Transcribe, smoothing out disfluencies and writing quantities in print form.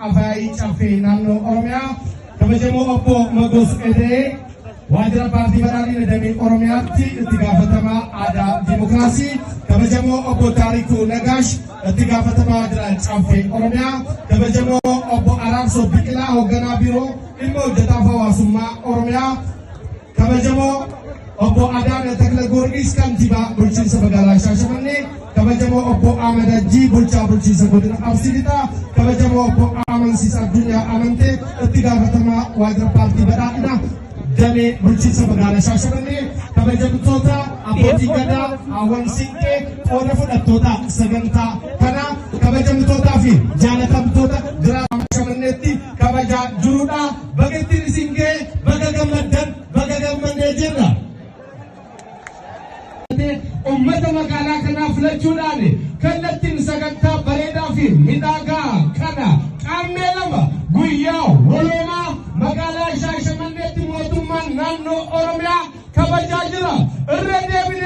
Afyaa'ii Caffee Naannoo Oromiyaa, kabajamoo obbo Mogos Edee, Waajjira Paartii Badhaadhina Damee Oromiyaatti itti gaafatamaa aadaa Dimookiraasii, kabajamoo obbo Taarikuu Nagaash, itti gaafatamaa Waajjira Caffee Oromiyaa, kabajamoo obbo Araarsoo Biqilaa, hoogganaa biiroo dhimma hojjetaaf hawaasummaa Oromiyaa, kabajamoo obbo Adaana Takla Goorgis, kantiibaa bulchiinsa magaalaa Shaashamannee, kabajamoo obbo Ahmad Hajjii, bulchaa bulchiinsa godina Arsii Lixaa, kabajamoo obbo Amansiis Addunyaa Amantee, itti gaafatamaa waajjira paartii badhaadhina damee bulchiinsa magaalaa Shaashamannee, kabajamtoota abbootii gadaa, hawwan siinqee, qooda fudhattoota sagantaa kanaa, kabajamtootaa fi jaalatamtoota jiraata Shaashamanneetti kabajaa jirudha. Baga ittiin isin ga'e, baga gammaddan, baga gammannee jirra. Ummata magaalaa kanaa filachuudhaan kallattiin sagantaa bareedaa fi midhaagaa kana Qaammee 2 guyyaa waloomaa magaalaa Shaashamanneetti mootummaan naannoo Oromiyaa kabajaa jira. Irra deebinee.